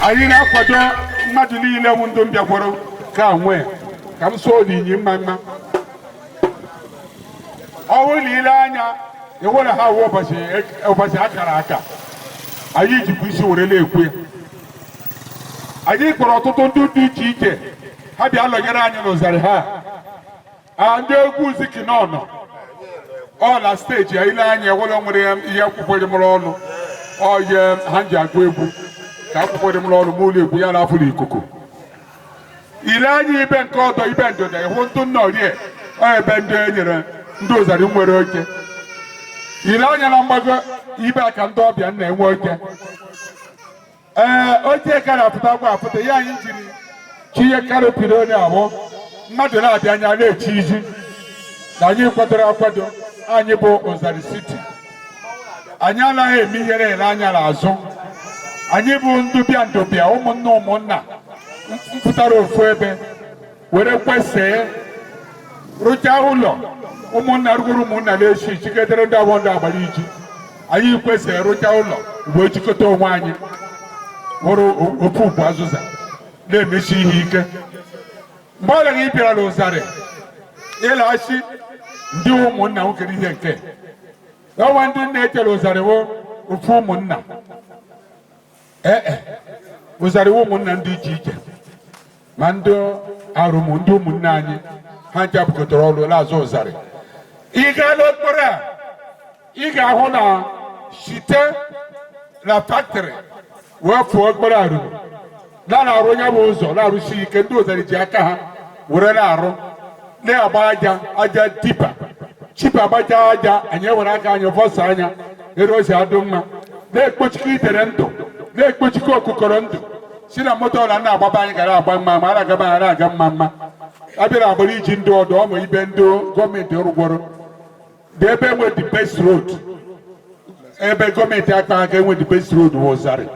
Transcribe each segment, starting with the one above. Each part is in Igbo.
Anyị na-akwado mmadụ niile wụ ndị mbịakwara ka nwee ka m sụọ onyinye mma mma. Ọ bụrụ na ile anya ewere ha wụ ụbọchị akara aka, anyị jikwa isi were na-ekwu ya. Anyị kpọrọ ọtụtụ ndị dị iche iche, ha bịa nọnyere anyị n'ụzarị ha. Ndị egwu ziki nọ ọ na stage ya. Ile anya ewere nwere ihe akwụkwọ dị mụrụ ọnụ ọye ha ji agụ egwu ka akwụkwọ dị mụrụ ọnụ ma ụlọ egwu ya na-afụ n'ikuku. Ile anya ibe nke ọdọ ibe ndịda, ịhụ ndị nnọrie ọ ebe ndị e nyere ndị ụzarị nwere oche. Ile anya na mgbago ibe aka ndị ọbịa na-enwe oche. Ee, oche ka na-apụta gwa apụta ya. Anyị jiri chinye canopy onye ahụ mmadụ na-abịa anya na-echi iji na anyị kwadoro akwado. Anyị bụ Ụzarị City, anyị anaghị eme ihere ele anya n'azụ. Anyị bụ ndụbịa ndụbịa, ụmụnna ụmụnna mpụtara ofu ebe were kwesịị rụchaa ụlọ ụmụnna rugoro ụmụnna na-echi chiketere ndị abụọ ndị agbara iji. Anyị kwesịrị rụchaa ụlọ wee jikọta onwe anyị wụrụ ofu ugwu azụza na-emesi ihe ike. Mgbe ọbụla gị bịara n'Ụzarị ịlaghachi, ndị ụmụnna nwekere ihe nke ọnwa ndị na-echere Ụzarị wụ ofu ụmụnna. Ee, Ụzarị wụ ụmụnna ndị iche iche, ma ndị arụmụ ndị ụmụnne anyị ha ncha bukọtara ọrụ na-azụ Ụzarị. Ị gaa n'okporo a, ị ga-ahụ na site na factory wee fụọ okporo arụmụ na na-arụ ya bụ ụzọ na-arụsi ike. Ndị Ụzarị ji aka ha were na-arụ, na-agba aja, aja tipper tipper agbachaa aja, anyị ewere aka anyị fọsa anya ere osi adụ mma, na-ekpochikọ itere ndụ, na-ekpochikọ okukoro ndụ si na moto ọla na-agbaba. Anyị gara agba mma ma a na-agaba anyị na-aga mma mma. Abịara agbara iji ndị ọdụ ọmụ ibe ndị gọọmenti rụgwọrọ dị ebe enwe the best road, ebe gọọmenti aka aka enwe the best road bụ Ụzarị.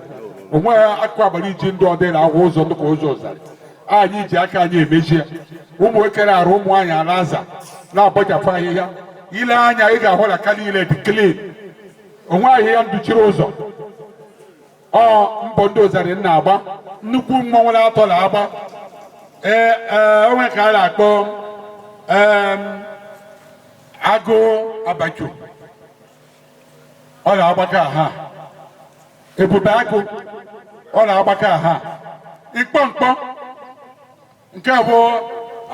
Onwe ha akụkụ agbara iji ndị ọdị na-ahụ ụzọ ndị ka ụzọ Ụzarị. Anyị ji aka anyị emeji ya. Ụmụ nwoke na-arụ, ụmụ nwaanyị ala-aza na-abọchapụ ahịhịa. Ile anya, ị ga-ahụ na ka niile dị clean, onwe ahịhịa nduchiri ụzọ. Ọ mbọ ndị Ụzarị na-agba, nnukwu mmọnwụ na-atọ na-agba. Ee, onwe ka a na-akpọ Agụ abacho ọ na-agbakọ aha, ebube agụ ọ na-agbakọ aha, ikpọ mkpọ nke bụ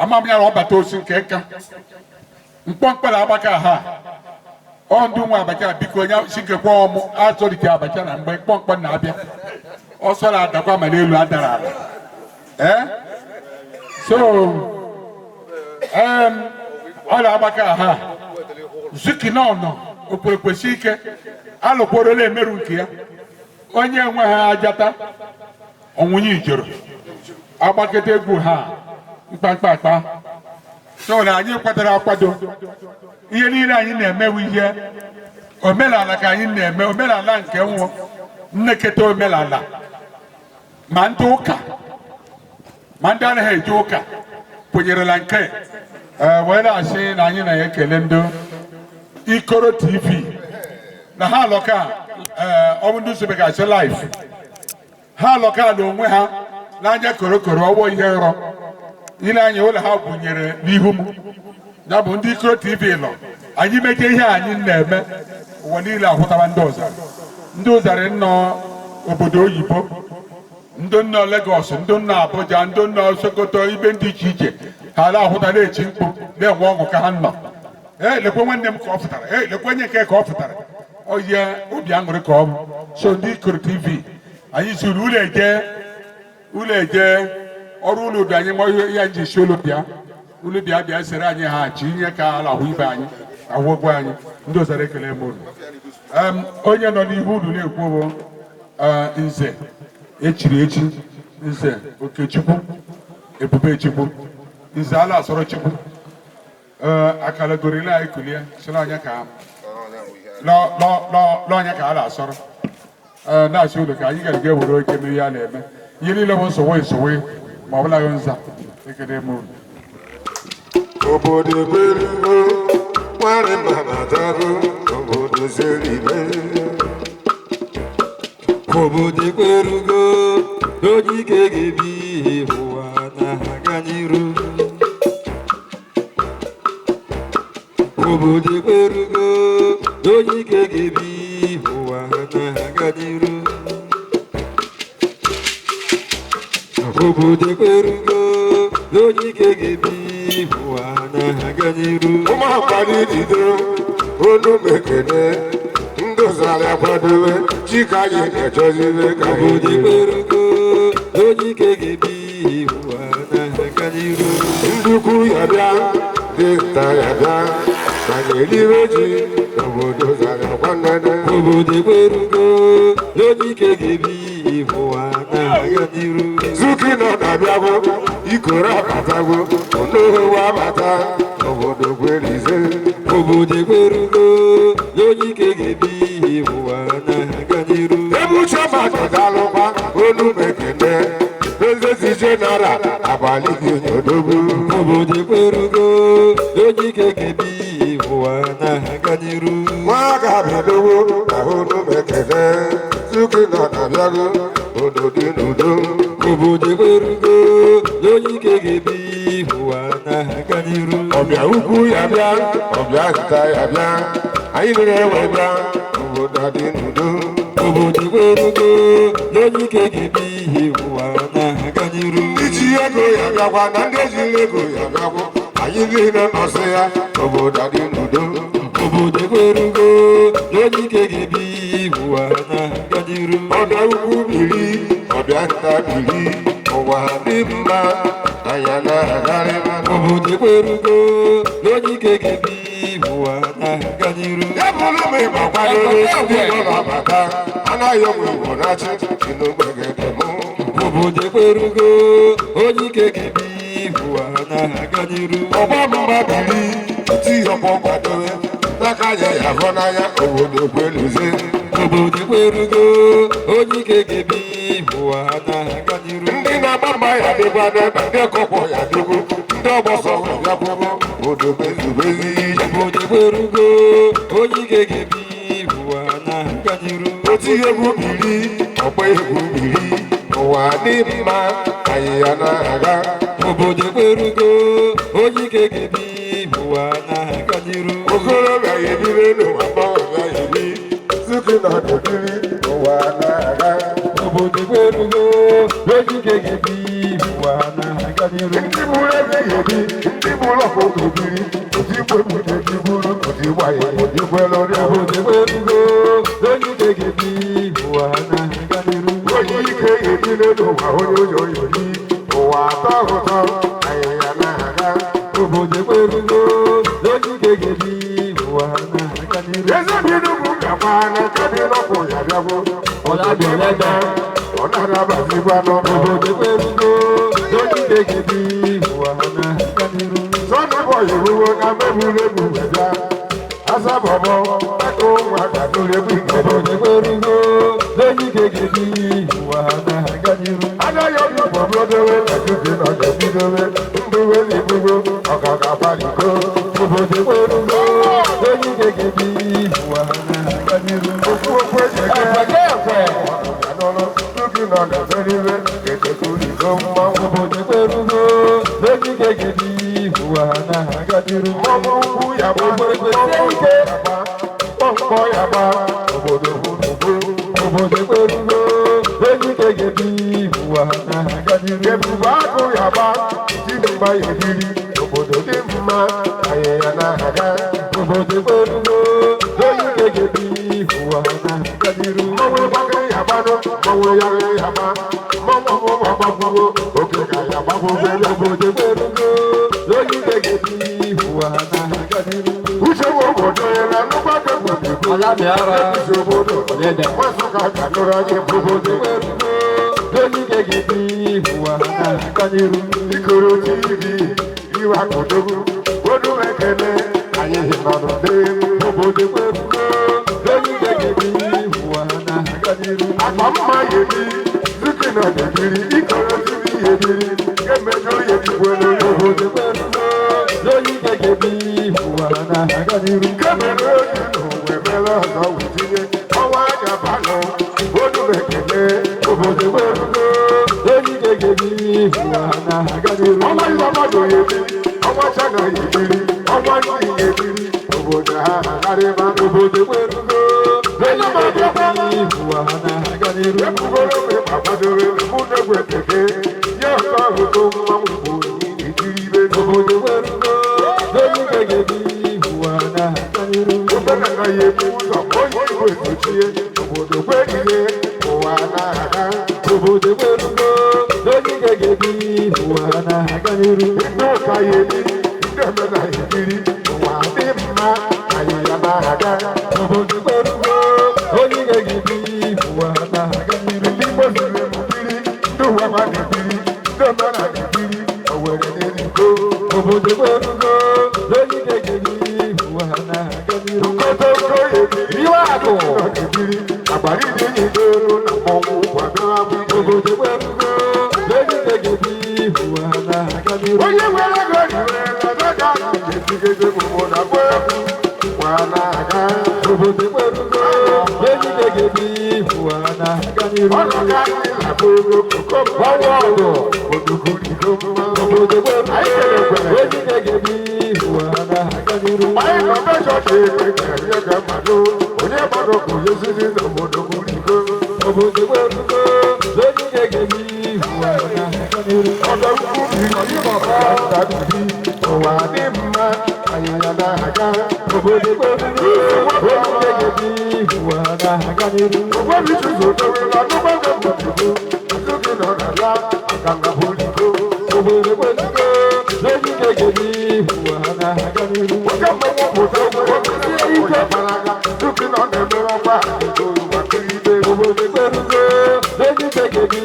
amam ya na ọbata osi nke nka mkpọmkpọ na-agbakọ aha. Ọ ndị nwe abacha, biko, onye si nkekwa ọmụ azọlite abacha na mgbe mkpọmkpọ na-abịa, ọsọ na-adakwa ma n'elu adara ala. Ee, so ọ na-agbakọ aha zuki nọ okwerekwesị ike alụkworola emerụ nke ya, onye enwe ha ajata ọnwụnye ijoro agbakọta egwu ha mkpamkpa akpa. So na anyị kwadoro akwado, ihe niile anyị na-emewu ihe omenala ka anyị na-eme, omenala nke nwụ nneketa omenala, ma ndị ụka ma ndị anaghị eje ụka kwenyerela nke. Ee, wee na-asị na anyị na-ekele ndị Ikoro TV na ha alọka. Ee, ọ bụ ndị sobegasị live ha alọka na onwe ha n'anya korokoro ọwọ ihe nrọ ile anya ụlọ ha gwunyere n'ihu m. Ya bụ ndị Ikoro TV nọ, anyị meje ihe anyị na-eme, ụwa niile ahụtaba ndị ụzarị, ndị ụzarị nọ obodo oyibo, ndị nọ Lagos, ndị nọ Abuja, ndị nọ Sokoto, ibe ndị iche iche, ha na-ahụta, na-eti mkpu, na-enwe ọṅụ ka ha nọ. Ee, lekwe nwanne m ka ọ fụtara. Ee, lekwe onye nke ka ọ fụtara. Oye, obi aṅụrị ka ọ bụ. So ndị Ikoro TV, anyị siri ụlọ eje, ụlọ eje ọrụ ụlọ ubi anyị, ma ihe ya ji si ụlọ bịa, ụlọ bịa bịa sere anyị ha chi ihe ka ala ahụ ibe anyị ahụ ụgwọ anyị. Ndị ọzara, ekele m unu. Onye nọ n'ihu unu na-ekwu bụ nze echiri echi, Nze Okechukwu Ebubechukwu, nze ala asọrọ Chukwu. Ee, akara gorila anyị kulie si n'ọnya ka n'ọnya ka a na-asọrọ. Ee, na-asị unu ka anyị gara ewere oche mee ihe a na-eme. Ihe niile bụ nsogbu nsogbu ma ọ bụlaghị nza. Ekele m unu. Obodo ekwerugo, nwanyị mbabatago, obodo seribe. Obodo ekwerugo n'onye ike ga-ebi ụwa na-aga n'iru. Obodo ekwerugo n'onye ike ga-ebi ụwa na-aga n'iru. Obodo ekwerugo n'onye ike ga-ebi ụwa na-aga n'iru. Ụmụ akwado idido onu mekene, ndị ụzarị akwadobe chika, anyị na-echozibe ka anyị Obodo dị. ekwerugo n'onye ike ga-ebi ụwa na-aga n'iru. Ndukwu ya bịa, dị nta ya bịa, ka anyị eribe ji. Obodo zara kwanene. Obodo ekwerugo n'onye ike ga-ebi ụwa na-aga n'iru. Zuki nọ na-abịagwo, Ikoro abatago, onohewu abata, obodo kwerize. Obodo ekwerugo n'onye ike ga-ebi ụwa na-aga n'iru. Ebuche mmadụ, dalụkwa, onu mekene ezezi general abalị gị nyodogwu. Obodo ekwerugo n'onye ike ga-ebi ụwa na-aga n'iru. Nwa ga-abịadowo na onu mekene, zuki nọ na-abịago, obodo dị n'udo. Obodo ekwerugo n'onye ike ga-ebi ụwa na-aga n'iru. Ọbịa ukwu ya bịa, ọbịa nta ya bịa, anyị na-enwe bịa, obodo adị n'udo. Obodo ekwerugo n'onye ike ga-ebi ụwa na-aga n'iru. Iji ego ya bịakwa na ndị ejiri ego ya bịakwa, anyị niile nọsị ya, obodo adị n'udo. Obodo ekwerugo n'onye ike ga-ebi ụwa na-aga n'iru. Ọbịa ukwu biri, ọbịa nta biri, ụwa dị mma, anya na-agharị. Obodo ekwerugo n'onye ike ga-ebi ụwa na-aga n'iru. Ya bụrụ ma ịgba kwadoro ndị nọ n'abata anaghị enwe Igbo na-achị n'ogbegede mụ. Obodo ekwerugo onye ike ga-ebi ụwa na-aga n'iru. Ọgba mgba biri, ti ọkpọ kwadobe n'aka ya, ya hụ n'anya, obodo kweluzie. Obodo ekwerugo onye ike ga-ebi ụwa na-aga n'iru. Ndị na-agba mgba ya dịkwa n'ebe, ndị kọkwọ ya dịkwu, ndị ọgbọsọ bịakwuo, obodo bezubezi ije. Obodo ekwerugo onye ike ga-ebi ụwa na-aga n'iru. Oti egwu biri, ọgba egwu biri, ụwa dị mma, anyị ya na-aga. Obodo ekwerugo onye ike ga-ebi ụwa na-aga n'iru. Okorobịa ebiri n'ụwa, agbọghọbịa ebi zuki na ebiri, ụwa na-aga. Obodo kwerugo onye ike ga-ebi, ụwa na-aga n'iru. Ndị bụrụ ebe ebi, ndị bụrụ ọkụkọ biri otu igwe buru ebi buru otu igwe ejikwela onye. Obodo kwerugo onye ike ga-ebi, ụwa na-aga n'iru. Onye ike ebiri n'ụwa, onye ụjọ eri ụwa atọ ụtọ, ahịhịa na-aga. Obodo kwerugo onye ike ga-ebi, ụwa na-aga n'iru. Eze bi n'ugwu gakwa na nke dị n'ọkụ ya bịagwo. Ọlábìọ̀lẹ́gbẹ́. Ọ na-anabazikwa n'ọnụ. Obodo kwerugo onye ike ga-ebi, ụwa na-aga n'iru. Sọ́ni bọ̀ ìwúwo na mẹ́bùrẹ́bù ẹ̀dá. Asábọ̀bọ̀ ẹ̀kọ́ wà gàdúrẹ́bù ìgbẹ́dọ̀. Obodo kwerugo onye ike ga-ebi, ụwa na-aga n'iru. Adáyọ̀ bí bọ̀bọ̀dọ̀wé ẹ̀dúgbẹ́ náà jẹ̀bídọ̀wé ndúwé ní gbogbo ọ̀gàgà balùkó. Obodo kwerugo onye ike ga-ebi, ụwa na-aga n'iru. Òkú òkú ẹ̀jẹ̀ Ekwe. Ọ̀gànọ́lọ́ dúkì náà dẹ̀fẹ́ríwé kẹ̀kẹ́ ìgò mmanwụ. Obodo kwerugo onye ike ga-ebi, ụwa na-aga n'iru. Mmanwụ ukwu yaba, mmanwụ ike yaba, mkpọmkpọ yaba, obodo kwurukwu. Obodo kwerugo onye ike ga-ebi, ụwa na-aga n'iru. Ebube agụ yaba, ji mgba ebiri, obodo dị mma, ahịhịa na-aga. Obodo kwerugo onye ike ga-ebi, ụwa na-aga n'iru. Mmanwụ gbagịrị yabanụ, mmanwụ yaghị yaba, mmanwụ ọmụmụ agbagbugo, oke ka ya gbagbugo. Obodo kwerugo onye ike ga-ebi, ụwa na-aga n'iru. Uche nwe obodo ya na nnukwu aka gbodigbo. Ọlábìára. Ezi obodo, Ọ̀dẹ̀dẹ̀. nwasụka ka nụrụ anyị bụ Obodo kwerugo onye ike ga-ebi, ụwa na-aga n'iru. Ikoro TV, iwe akụdogwu, odu ekene, anyị nọ n'ụdị. Obodo kwerugo onye ike ga-ebi, ụwa na-aga n'iru. Akpa mma yebi, zuki nọ n'ebiri, ikoro TV yebiri, emejọ yebikwere. Obodo kwerugo onye ike ga-ebi, ụwa na-aga n'iru. Kemere onye n'ụwa emere ọzọ wetinye, ọnwa anya banụ, odu ekene. Obodo kwerugo onye ike ga-ebi, ụwa na-aga n'iru. Ọnwa iwe mmadụ yebiri, ọnwa chana yebiri, ọnwa ndị yebiri, obodo ha agharịba. Obodo kwerugo onye ike ga-ebi, ụwa na-aga n'iru. Ekwugoro m ịkpa kwadoro mụ na-egwe keke, ya ọtọ ahụtụ mmanwụ bụ ijiri ibe. Obodo kwerugo onye ike ga-ebi, ụwa na-aga n'iru. Omenala ya ebu ụzọ, onye Igbo esochie, obodo kwerire, ụwa na-aga. Obodo kwerugo onye ike ga-ebi, ụwa na-aga n'iru. Ndị ụka ya ebiri, ndị omenala ya ebiri, ụwa dị mma, anyị ya na-aga. Obodo kwerugo onye ike ga-ebi, ụwa na-aga n'iru. Ndị Igbo zuru ebu biri, ndị ụwa ma na-ebiri, ndị omenala na-ebiri, Owere na-eriko. Obodo kwerugo onye ike ga-ebi, ụwa na-aga n'iru. Nkotoko ya ebiri, Iwe akụ. ebiri, agbara ide nyidoro na mmọnwụ kwado abụ. Obodo kwerugo onye ike ga-ebi, ụwa na-aga n'iru. Onye nwere ego riwe na daga etigede mụmụ na bụ egwu nwa na-aga. Obodo kwerugo onye ike ga-ebi, ụwa na-aga n'iru. Ọnọdụ anyị na-abụ ego koko Ọnwa ọdụ. odugurigo mmanwụ. Obodo kwerugo Anyị kelekwere. onye ike ga-ebi, ụwa na-aga n'iru. Anyị nọ be chọọchị ekpe kere ihe ga mmadụ onye gbado ka onye siri n'obodo gurigo. Obodo kwerugo onye ike ga-ebi, ụwa na-aga n'iru. Ọdọ ukwu biri ọdọ ụwa dị mma, anyị ya na-aga. Obodo kwerugo onye ike ga-ebi, ụwa na-aga n'iru. Ogbebi tuzu dowere ọdụgbọgọ gbutugo, azụgị nọ n'ala aganga buligo. Obodo kwerugo onye ike ga-ebi, ụwa na-aga n'iru. Nwoke mmanwụ pụta ụgwọ ike gbaraga, tupu nọ na-emere ọkwa ego ụwa kiribe. Obodo kwerugo onye ike ga-ebi,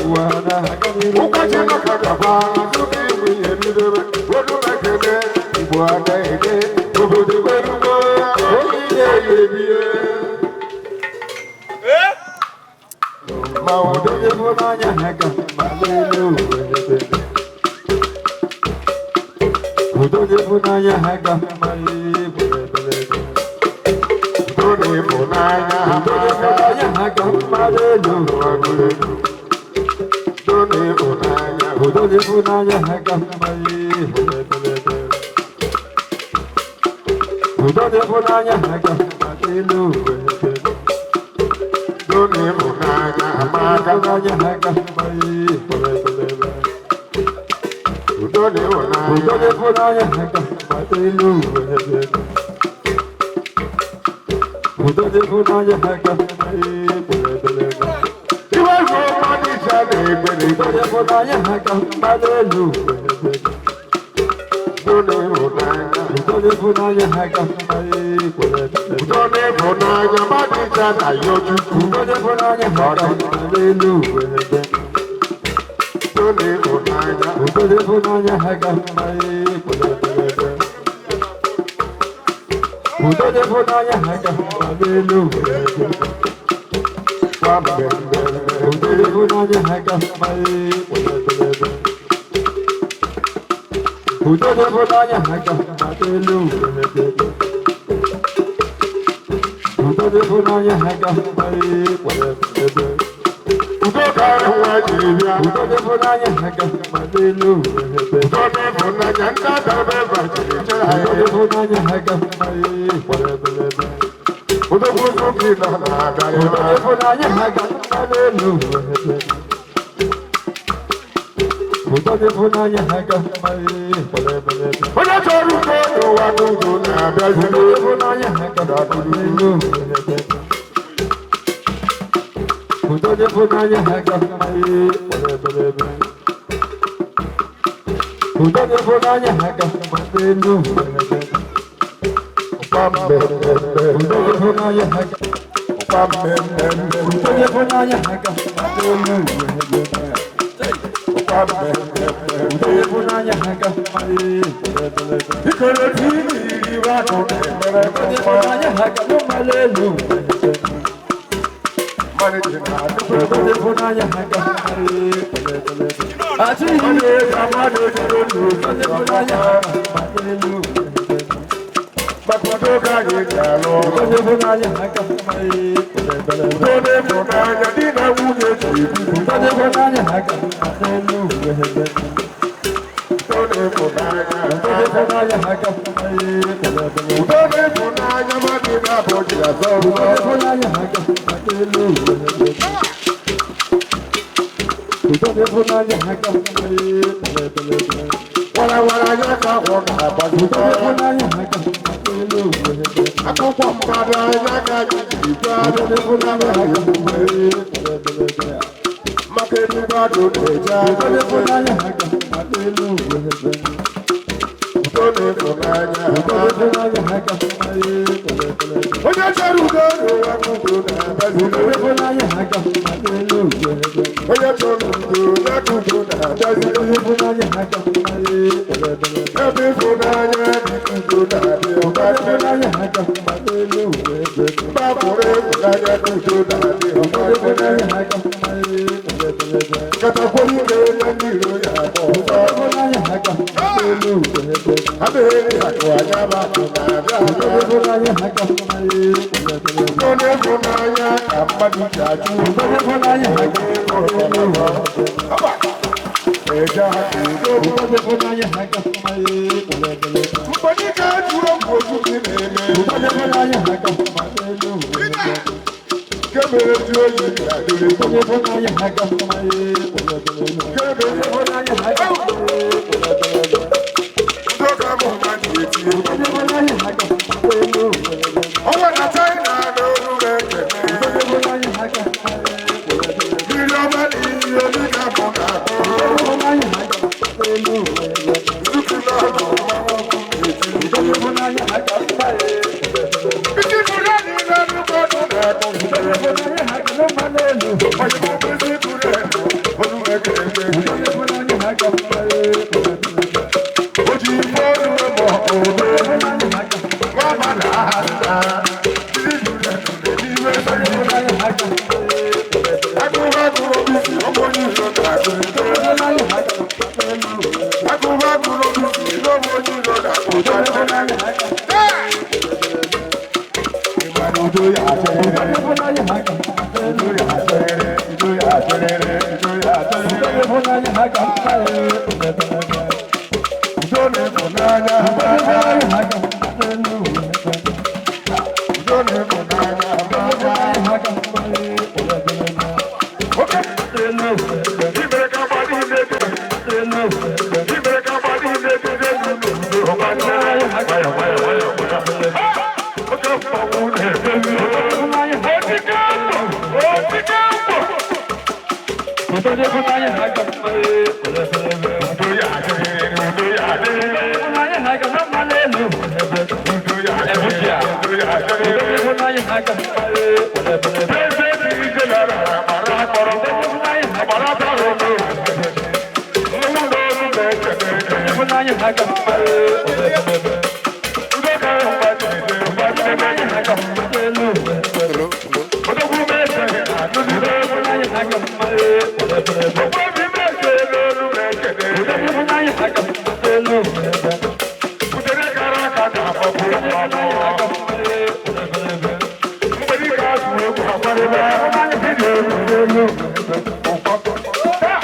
ụwa na-aga n'iru. Ụkọchị nọka gaba, tupu igwe ihe bidoro, olu mekele, Igbo anaghị. Obodo kwerugo onye ike ga-ebi. Mmanwụ. Obodo ịhụnanya ha ka mma lelee obodo. Udo n'ịhụnanya ha ka mma lelee obodo. Udo na ịhụnanya ha Udo n'ịhụnanya ha ka mma lelee obodo. Udo na ịhụnanya. Udo n'ịhụnanya ha ka mma lelee obodo. Udo na ịhụnanya ha ka mmadụ elu wee. Udo na ịhụnanya amaka. Ịhụnanya ha ka mmadụ elu. Udo na Udo na ịhụnanya. ịhụnanya ha ka mmadụ elu wee. Udo na ịhụnanya ha ka mmadụ elu. Iwe bụ mmadụ iche na-ekpere Udo ikpere. na ịhụnanya ha ka mmadụ elu wee. Udo na ịhụnanya. Udo na ịhụnanya ha ka mmadụ elu. Udo na ịhụnanya mmadụ iche na ya Chukwu. Udo na ịhụnanya ha ka mmadụ elu wee. Udo na ịhụnanya. Udo na ịhụnanya ha ka mmadụ elu. Udo na ịhụnanya ha ka mmadụ elu wee. Kwa mmemme. Udo na ịhụnanya ha ka mmadụ elu. Udo na ịhụnanya ha ka mmadụ elu wee. Udo na ịhụnanya ha ka mmadụ elu. Udo ka nwa jiri bịa. Udo na ịhụnanya ha ka mmadụ elu wee. Udo na ịhụnanya ndị adara ebe jiri chere Udo na anyị. ịhụnanya ha ka mmadụ elu. Odogwu gị nọ na-abịa Udo ebe na a. ịhụnanya ha ka mmadụ elu wee. Udo na ịhụnanya ha ka mmadụ elu. Onye chọrọ udo n'ụwa n'udo na-abịazi. Udo na ịhụnanya ha ka mmadụ elu wee. Udo na ịhụnanya ha ka mmadụ elu. Udo na ịhụnanya ha ka mmadụ elu wee. Kwa mmemme. Udo na ịhụnanya ha ka Kwa mmemme. Udo na ịhụnanya ha ka mmadụ elu wee. Kwa mmemme. Udo na ịhụnanya ha ka mmadụ elu wee. Ikoro tí ìrì wa kò kẹ̀kẹ́rẹ́ Udo na kọ́. ịhụnanya ha ka mmadụ elu wee. Mmadụ ji na Udo adịgboro. na ịhụnanya ha ka mmadụ elu wee. Achị Onye ka mmadụ jiri ndụ Udo na ịhụnanya ha ka mmadụ elu wee. Maka udo ka anyị ji alụ ọgụ. Udo na ịhụnanya ha ka mmadụ elu wee. Udo na ịhụnanya di na nwunye ji ebi. Udo na ịhụnanya ha ka mmadụ elu wee. Udo na ịhụnanya. Udo na ịhụnanya ha ka mmadụ elu wee. Udo na ịhụnanya mmadụ na-abụ ji azọ Udo ụzọ. na ịhụnanya ha ka mmadụ elu wee. Udo na ịhụnanya ha ka mmadụ elu wee. Warawara ya ka ọ na-agbazi. Udo na ịhụnanya ha ka mmadụ elu wee. Akwụkwọ mmadụ anya ka anyị ji bịa. Udo na ịhụnanya ha ka mmadụ elu wee. Maka eluigwe adụ na-eje Udo na agha. ịhụnanya ha ka mmadụ elu wee. Udo na ịhụnanya. Udo na ịhụnanya ha ka mmadụ elu wee. Onye chọrọ udo n'ụwa ka udo na-abịazi. Udo na ịhụnanya ha ka mmadụ elu wee. Onye chọrọ udo ya ka udo na-abịazi. Udo na ịhụnanya ha ka mmadụ elu wee. Ebe ịhụnanya dị ka udo na-adị Udo na ọma. ịhụnanya ha ka mmadụ elu wee. Mba pụrụ ịhụnanya ka udo na-adị Udo ọma. na ịhụnanya ha ka mmadụ elu wee. Katakwa ike onye ndị iro ya agba Udo ọsọ. na ịhụnanya ha ka mmadụ elu wee. Ha na-eri akụ anya ma akụ na-abịa Udo na abịa. ịhụnanya ha ka mmadụ elu wee. Udo na ịhụnanya ka mmadụ ji achụ Udo na ịhụnanya ha ka mmadụ elu wee. Eje aka udo. Udo na ịhụnanya ha ka mmadụ elu wee. Mgbe jụrụ m otu gị na-eme. Udo na ịhụnanya ha ka mmadụ elu wee. Nke mere ji oyi ga-adịrị. Udo na ịhụnanya ha ka mmadụ elu wee. Nke mere Ịhụnanya ha ka mmadụ elu wee. udo ka mụ na ji eti. Udo na ịhụnanya ha ka mmadụ elu wee. Ọnwa na China n'olu na-ekene. Udo na ịhụnanya ha ka mmadụ elu wee. Mmiri ọma na iyi omi ka mụ na-akpọ. Ịhụnanya ha ka mmadụ elu wee. Nzuki n'ọdụ mmanwụ ọkụ na-eti. Udo na ịhụnanya ha ka mmadụ elu wee. Isi buru anyị n'ọnụ ọdụ na-akpọ. Ịhụnanya ha ka mmadụ elu wee. Oyibo bụzi buru elu, olu ekele. Udo na ịhụnanya ha ka mmadụ elu wee. O ji ife ọrụ ma ọ bụ Ịhụnanya ha ka nwa ma na aha nta. Isi buru elu n'ime ịhụnanya ha ka mmadụ elu wee. Agụba gụrụ bisi, ọmọ onye iro na-agụrịta. Ịhụnanya ha ka mmadụ elu wee. Agụba gụrụ bisi, ọmọ onye iro na-agụrịta. Ịhụnanya ha ka Ịmara udo ya achọrịrị, ịhụnanya ha ka mmadụ elu udo ya achọrịrị, udo ya achọrịrị, udo ya achọrịrị. Ịhụnanya ha ka mmadụ elu wee. Udo na ịhụnanya Ịhụnanya ha ka mmadụ elu wee. Oke mmanwụ na-emezi. Otike mkpọ, otike mkpọ. Udo ya adịrịrị, udo ya adịrịrị. Udo ya adịrịrị, udo ya adịrịrị. Eze dị ike lara amara akpọrọ. Amara akpọrọ n'oge. Mmanwụ n'olu na-ekele ekele. Udo ka mgba jide, mgba jide. Odogwu na-echeghị na anụdide. Ogbuefi na-eche n'olu na-ekele ekele. Udele kara aka ga-agbapụ mmanụ. Mgbe dike azụ egwu akwarịla, dibịa egwu ụkọ. Taa!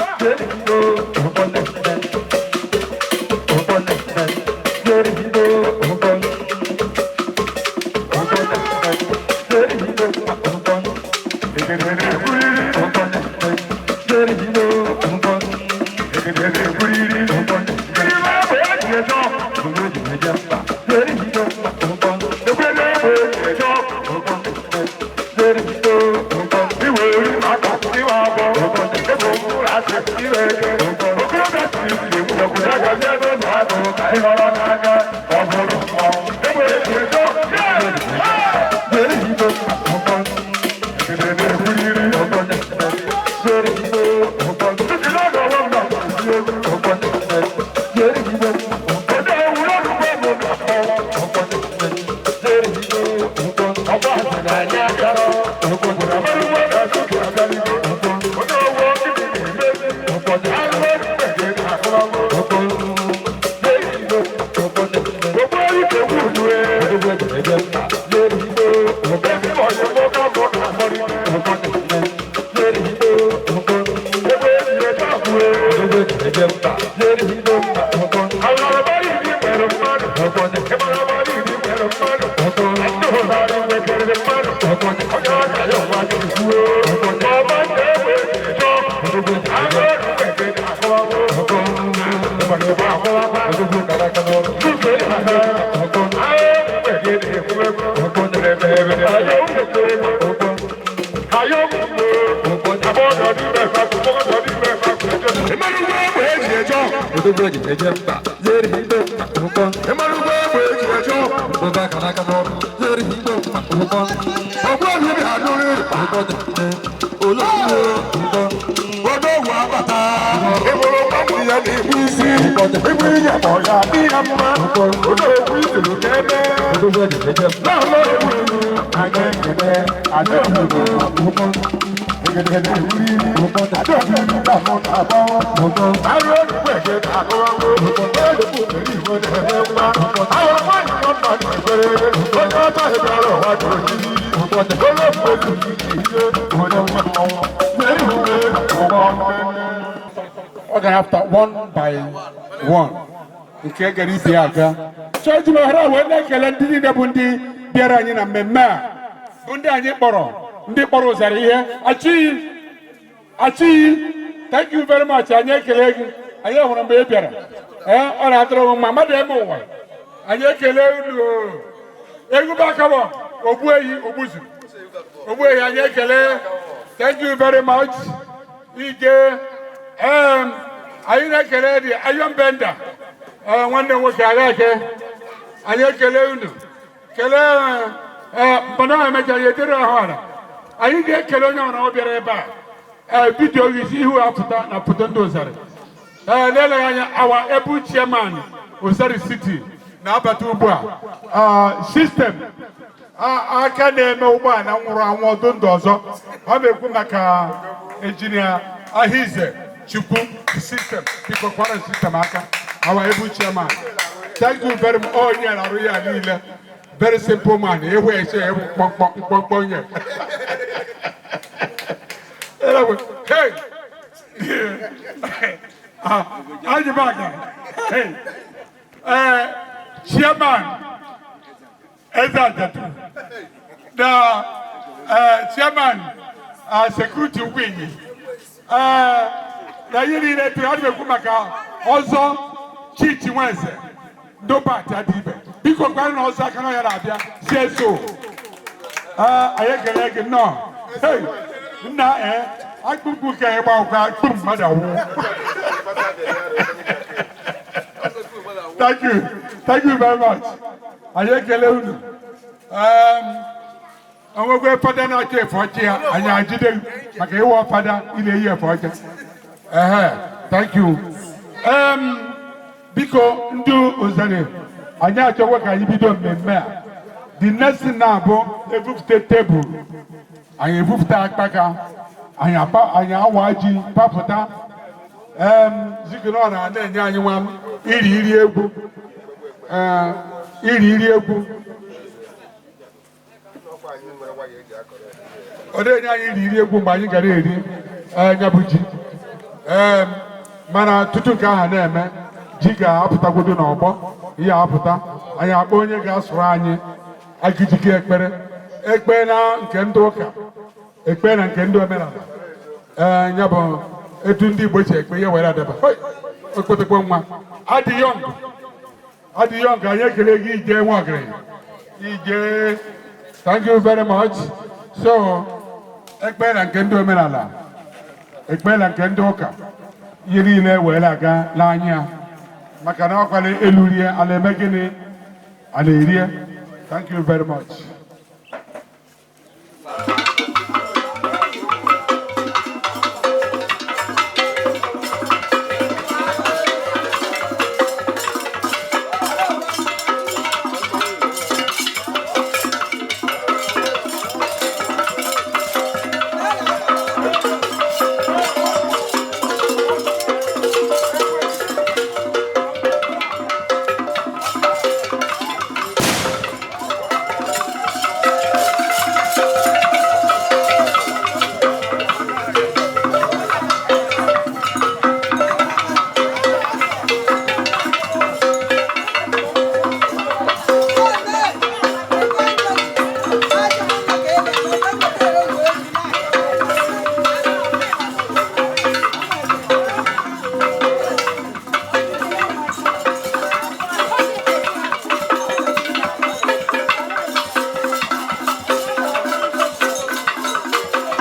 Egede na-egburiri, egede na-egburiri. Ime egbe eji eje ọgụ, ekwele egbe eji eje ọgụ. Iwe ori maka iwe abụọ, ebe okpuru asị iwe eke. Okorobịa siri isi egwu ọgụ ya gazi ebe ụlọ agụ ka ị họrọ n'aka ọ bụrụ mmọnwụ. Egbe eji eje ọgụ, yeah! Egede na-egburiri. Ntụtụ ọgọ ọgọ na-esi egwu. Ode ewuro ọdụgbọ bụ na mmọnwụ. Ọgba na-anya akara. Amarụgbo ga-asụ abịaligo. Onye ọwụwa ọkịdị na-emezi. Anụ ọdụ mgbede na-akụrọgụ. Ogbu ike wudu e. Ezi ọyị mboka bụ na akpọrịte. Ebe eji eje ọgụ e. Alọrọbara iri nwere mmadụ. Ịmarabara iri nwere mmadụ. Ndị hụtara nwekerịrị mmadụ. Onye ọka ya ụwa ga-ekwuo. Ọma ndị egbe eji eje ọgụ. Anụ ọdụ mgbede na-akụrọgụ. Ịgba akwụkwọ. Tupu ị na-aga. Anụ mgbede na-ekwu egwu. Ịmarụgbo egbe eji eje ọgụ. Ịmarụgbo egbe eji eje ọgụ. Ogbuefi na-adụrị. Odogwu abata. Ịbụrụ mmadụ ya na-ebu isi. Ịbụ ihe ma ọ ya adị ya mma. Odogwu ituru ka ebe. N'ụlọ ewu ewu. Anyị ekele. Adaobi. Egedege na-ewuriri. Adaobi na mụ na-agbawa. Arụ olugbo ege na-agụwagụ. Olugbo mere igwe na-eme nwa. Ahụrụ nwaanyị nọ mma na-ekwere. Onye ọcha hebere ụwa dị ojiji. Olugbo ezuru ike ihe. Onye nwa mmọnwụ. Mere iwe ụwa mmemme. Ọ gara after one by one nke gara ibe ya aga. Chọọchị ohere a wee na-ekele ndị niile bụ ndị bịara anyị na mmemme a, bụ ndị anyị kpọrọ, ndị kpọrọ ụzara ihe achịghị achịghị. Thank you very much. Anyị ekele gị. Anyị hụrụ mgbe ị bịara. Ee, ọ na-atụrụ m mma mmadụ eme ụwa. Anyị ekele unu. Egwu bakabọ ogbuehi ogbuzu ogbuehi. Anyị ekele. Thank you very much. Ige anyị na-ekele dị Iron Bender, ee, nwanne m nwoke Agake. Anyị ekele unu, kelee. Ee, mbọna emecha ya edere ahụ ala. Anyị ga-ekele onye ọra ọ bịara ebe a. Ee, video isi ihu apụta na foto ndị Ụzarị. Ee, na-eleghị anya, our able chairman, Ụzarị City, na-abata ugbu a. System aka na-eme ụgbọala nwụrụ anwụ ọdụ ndụ ọzọ. Ọ na-ekwu maka Engineer Ahize Chukwu system. Biko kwara system aka. Our able chairman, thank you very much. Onye na-arụ ya niile, very simple man. Ehu ese ehu mkpọmkpọ mkpọmkpọ onye. Hey, Ajibaka, hey, chairman Eze Ajatu na chairman security wing na ihe niile tụrụ. Ana m ekwu maka ọzọ Chichi Nweze Ndobat Adibe. Biko. Biko kwara na ọsọ aka na ya na-abịa si eso. Ee, anyị ekele gị nnọọ. Hey, nna, ee, akpụkpụ ka ịgba akwụkwọ akpụ mmadụ awụ. Thank you, thank you very much. Anyị ekele unu. Onwekwe fada na-achọ efe ọchị ya, anyị ajide maka ịwọ fada ị na-eyi efe ọcha. Ehe, thank you. Biko, ndị Ụzarị, anyị achọkwa ka anyị bido mmemme a. The next thing na-abụ ebupụta tebụl, anyị ebupụta akpaka, anyị apa, anyị awa ji papụta. Zikinọ na na-enye anyị nwa iri iri egwu, ee, iri iri egwu. Ọ na-enye anyị iri iri egwu mgbe anyị gara eri nya bụ ji. Ee, mana tutu nke ahụ na-eme, ji ga-apụtagwodo n'ọgbọ. Ihe apụta, anyị akpọ onye ga-asụrụ anyị agijigi ekpere, ekpe na nke ndị ụka, ekpe na nke ndị omenala. Ee, ya bụ etu ndị Igbo si ekpe ihe were adaba. Hoi, okpotekwe nwa adị young, adị young. Anyị ekele gị, ije nwa ọgaranya ije. Thank you very much. So ekpe na nke ndị omenala, ekpe na nke ndị ụka, ihe niile were aga n'anya, maka na ọkwala elu rie, ala eme gịnị? Ala erie. Thank you very much.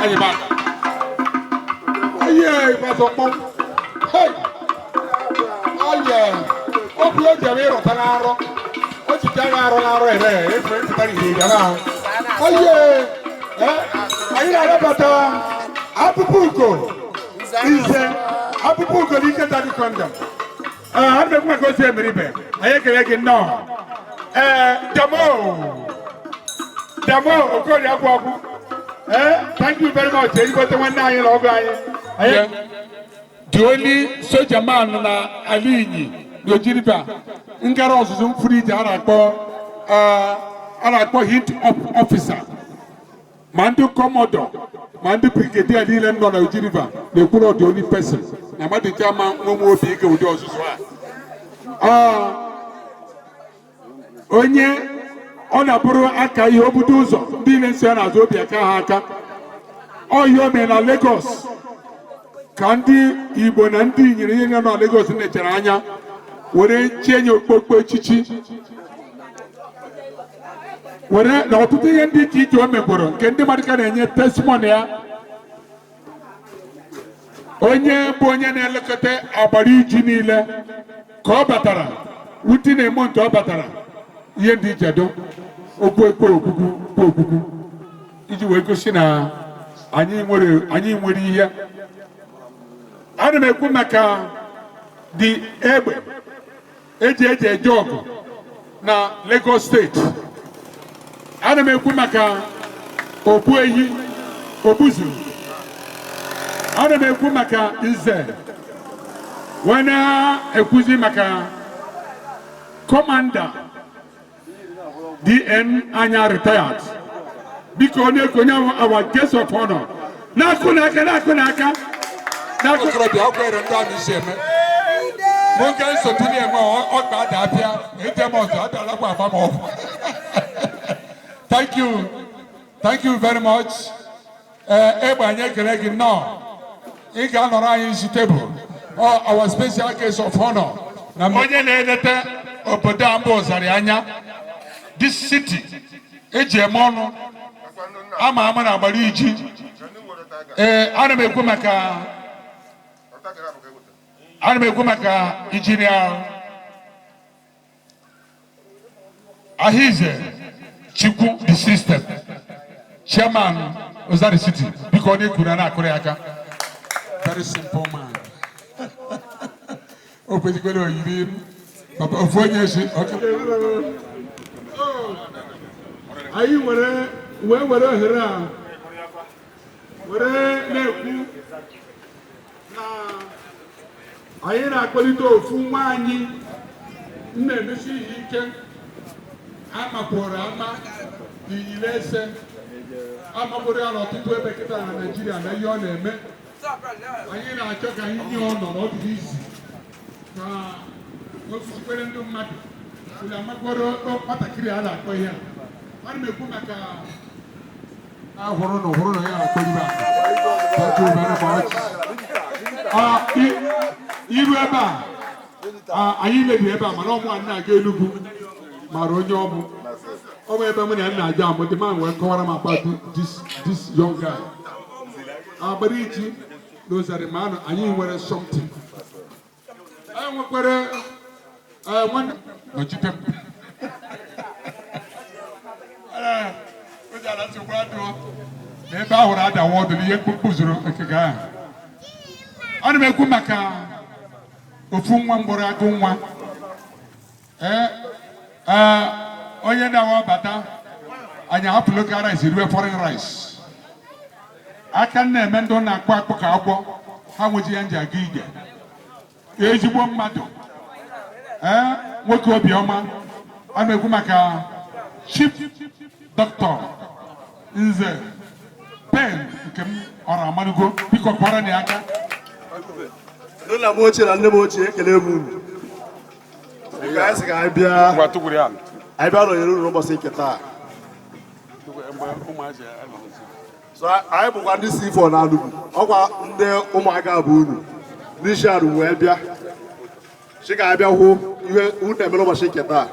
Anyị ba ayé ìbátan pọ́n. Hey, ayé ọ bụ o jere ịrọta n'arọ, o ji jara arọ n'arọ ere efe pụtara ihe ịbịa n'ahụ. Ayé, anyị na-anabata akpụkpọ ugo ize, akpụkpọ ugo n'ike tadị kọndọm. Ee, ana m ekwu maka otu emeribe. Anyị ekele gị nnọọ. Ee, damo damo okorie agwụ agwụ. Ee, thank you very much. Ezigbote nwanne anyị na ọgụ anyị. Anyị the only soja man na ala Inyi na Oji River ngara ọzụzụ mfuru ije a na-akpọ hint officer, ma ndị commodore ma ndị brigadier niile nọ na Oji River na-ekwu na the only person na mmadụ ji ama nwenwe obi ike ụdị ọzụzụ a. Onye ọ na-abụrụ aka ihe obudo ụzọ, ndị niile nso ya n'azụ obi aka ha aka. Ọ ihe o mere na Lagos ka ndị Igbo na ndị Inyere ihe nọ na Lagos nechere anya were chie nye okpokpo echichi were na ọtụtụ ihe ndị iche iche o megworo, nke ndị mmadụ ka na-enye testimony ya. Onye bụ onye na-elekọta agbara iji niile ka ọ batara wuti na-emo nke ọ batara ihe ndị ichedo okwu ekwe okwukwu kwe okwukwu iji wee gosi na anyị nwere ihe. Ana m ekwu maka dị egbe eji eje ọgụ na Lagos Steeti. Ana m ekwu maka okpu ehi ogbuzuru. Ana m ekwu maka nze wee na-ekwuzi maka Commander DN Anya, retired. Biko, onye onye our guest of honor, na-akụ n'aka, na-akụ n'aka, na-akụ. Okorobịa, ọ kwere ndị amị isi eme nwoke nsogbu na-eme ọgba ada apịa ete m ọzọ abịalakwa agba m ọgwụ. Thank you, thank you very much. Ee, egbe, anyị ekele gị nnọọ. Ị ga-anọrọ anyị isi tebụl. Ọ our special guest of honor na onye na-eleta obodo a mba Ụzarị anya. This city eji eme ọnụ ama ama na agbara iji. Ee, ana m ekwu maka Engineer Ahize Chukwu, the system chairman, Ozari City. Biko, onye kwuru na akụrụ ya aka. Very simple man. O kwesịkwara oyiri papa ofu onye si. Anyị were wee were ohere a were na-ekwu na anyị na-akpọlite ofu nwa anyị m na-emesi ihe ike amakworo ama iyile ese amakworo ya n'ọtụtụ ebe kịta na Naịjirịa na ihe ọ na-eme. Anyị na-achọ ka anyị nye ọnọ n'ọdụ izi ka o kuzikwere ndị mmadụ unu amakworo nwatakịrị a na-akpọ ihe a. Ana m ekwu maka ahụrụ na ụhụrụ na ya na-akpọ ibe a. Thank you very much. Iru ebe a, anyị mebiri ebe a, mana ọmụ a na-aga Enugu mara onye ọ bụ. Ọ bụ ebe mụ na ya na-aja amụ dị ma wee kọwara m about this young guy. Agbara iji n'Ozari ma anọ anyị nwere something. Anyị nwekwara nwanne nọchite m. Ee, o ji ala nsogbu adịghọ. Na ebe ahụrụ adawa ọdụ n'ihe mkpukpu zuru okike ahụ. Ana m ekwu maka ofu nwa mgbọrọ agụ nwa. Ee, ee, onye na-awa bata anyị ahapụ local rice riwe foreign rice. Aka m na-eme ndị na-akpụ akpụ ka agwọ ha nweji ya nji aga ije. Ezigbo mmadụ. Ee, nwoke obiọma. Ana m ekwu maka Chief Doctor Nze Ben nke m ọra amalugo. Biko, kpọrọ na ya aka. Nna m ochie na nne m ochie, ekele m unu. Nke anyị sị ka anyị bịa, anyị bịa nọnyere unu n'ụbọchị nke taa. So anyị bụkwa ndị si ifo na Enugu, ọkwa ndị ụmụaka bụ unu n'isi arụ wee bịa sị ka anyị bịa hụ ihe unu na-eme n'ụbọchị nke taa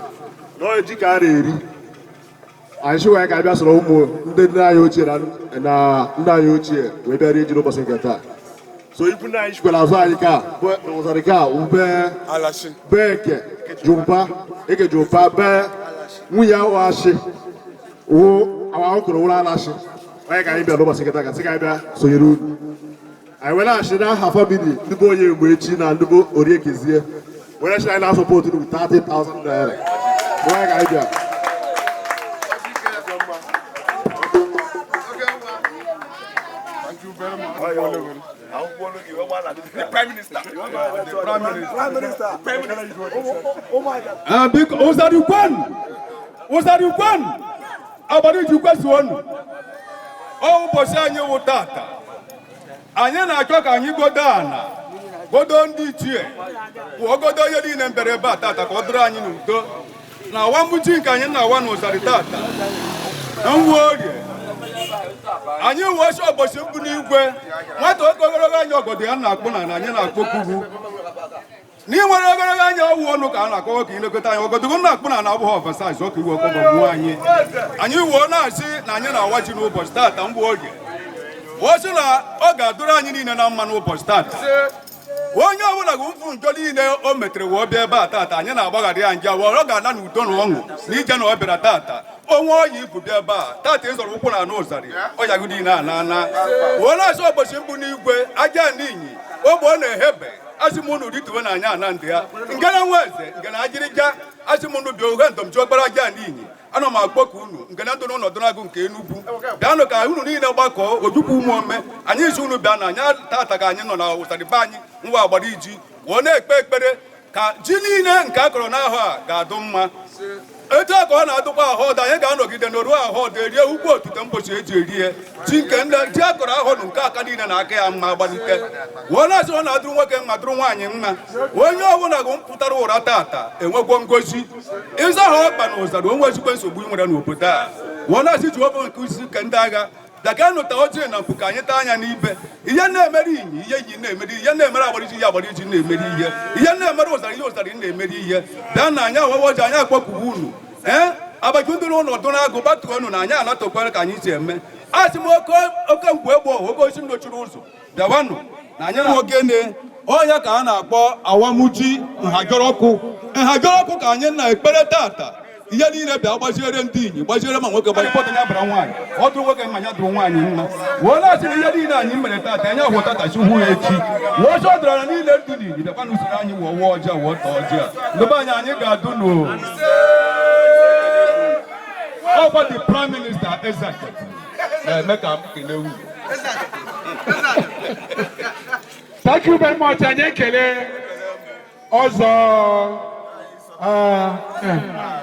na ọ ji ka a na-eri. Anyị sị wee ka anyị bịa soro ụmụ ndị nne anyị ochie na nna anyị ochie wee bịa rie ji n'ụbọchị nke taa. So ikwu nna anyị chikwara azụ anyị ka bụ ụzarị ka ube bee eke jumpa eke jumpa bee nwunye ahụ ashị wụ awa ahụ wụrụ alashi. Onye ka anyị bịa n'ụbọchị nke taa ka sị ka anyị bịa sonyere unu. Anyị were achị n'aha family ndị bụ onye mgbe echi na ndị bụ Oriekezie were sị anyị na-asupport unu 30,000 naira. Onye ka anyị bịa. Thank you very much. Biko, Ụzarị kwenu, Ụzarị kwenu, agbara iji kwezuonu. Ọ ụbọchị anyị wụ tata, anyị na-achọ ka anyị godo ana, godo ndị ichie, pụọ godo ihe niile mbere ebe a tata ka ọ dịrị anyị n'udo na awa mgbuchi nke anyị na-awa n'Ụzarị tata na nwa orie. Anyị wee sị ụbọchị mbụ n'igwe nwata oke ogologo anya ọgọdọ ya na-akpụ na anyị na-akpọ kwugwu na ị nwere ogologo anya ọwụ ọnụ ka a na-akọwa ka ilekọta anyị ọgọdọgo na-akpụ na abụghị oversize ọka iwe ọkọ gbuo anyị. Anyị wuo na-asị na anyị na-awa ji n'ụbọchị tata mgbe oge wụọ sị na ọ ga-adụrụ anyị niile na mma n'ụbọchị tata. Onye ọbụla bụ mfu njọ niile o metere wee bịa ebe a tata, anyị na-agbaghara ya nje wee ọ ga-ana n'udo na ọṅụ na ije na ọ bịara tata. Onwe ọya ibu bịa ebe a tata, ịzọrọ ụkwụ na anụ ụzarị ọya gị niile ana ana wee na-asị ụbọchị mbụ n'igwe aja n'inyi ogbe ọ na-ehebe. Asị m unu rituwe na anya ana ndị ya nke na nwa eze nke na ajịrịja. Asị m unu bịa ohe ndọmchi ọkpara aja n'inyi. Ana m akpọku unu nke na ndụ n'ọnọdụ agụ nke Enugwu, bịanụ ka unu niile gbakọọ ojukwu ụmụ ome anyị si unu bịa na anya tata ka anyị nọ na ụtarị be anyị nwa agbara iji wee na-ekpe ekpere ka ji niile nke a kọrọ n'ahụ a ga-adụ mma etu a ka ọ na-adụkwa ahụ ọdụ. Anyị ga-anọgide n'oru ahụ ọdụ erie ugwu otute mbochi eji erie ji nke ndị ji a kọrọ ahụ nke aka niile na aka ya mma agbalite wee na-asị ọ na-adụrụ nwoke mma, dụrụ nwaanyị mma. Onye ọbụla bụ mpụtara ụra tata enwegwo ngozi ịza ha ọkpa na ụzara onwe ezigbo nsogbu ị nwere n'obodo a wee na-asị Jehova nke isi nke ndị agha bịaganụ ta ojii na mpụ ka anyị taa anya n'ibe ihe na-emere inyi ihe iyi na-emere ihe na-emere agbara iji ihe agbara iji na-emere ihe ihe na-emere ụzara ihe ụzara na-emere ihe. Bịa na anyị awawa ọjị, anyị akpọkwuwe unu. Ee, Abacha ndị n'ụlọ n'agụ gbatuonu na anyị anatọkwara ka anyị si eme. Asị m oke oke mgbe egbo oke osi ndochiri ụzọ bịawanụ na anyị na ogene ọnya ka a na-akpọ awamuji nhajọrọkụ nhajọrọkụ ka anyị na-ekpere tata. Ihe niile bịa gbaziere ndị inyi, gbaziere ma nwoke gbazipọta ya bara nwaanyị, ọ dụrụ nwoke mma, ya dụrụ nwaanyị mma. Wee na-asị na ihe niile anyị mere tata, anyị ahụ tata si hụ ya echi. Wee sọ ọdịnala niile ndụ n'inyi bịakwa n'usoro anyị wụọ wụọ ọjọọ wụọ tọọ ọjọọ ndị be anyị, anyị ga-adụ n'o. Ọkwa the prime minister Ezake na-eme ka m kelee unu. Thank you very much. Anyị ekele ọzọ.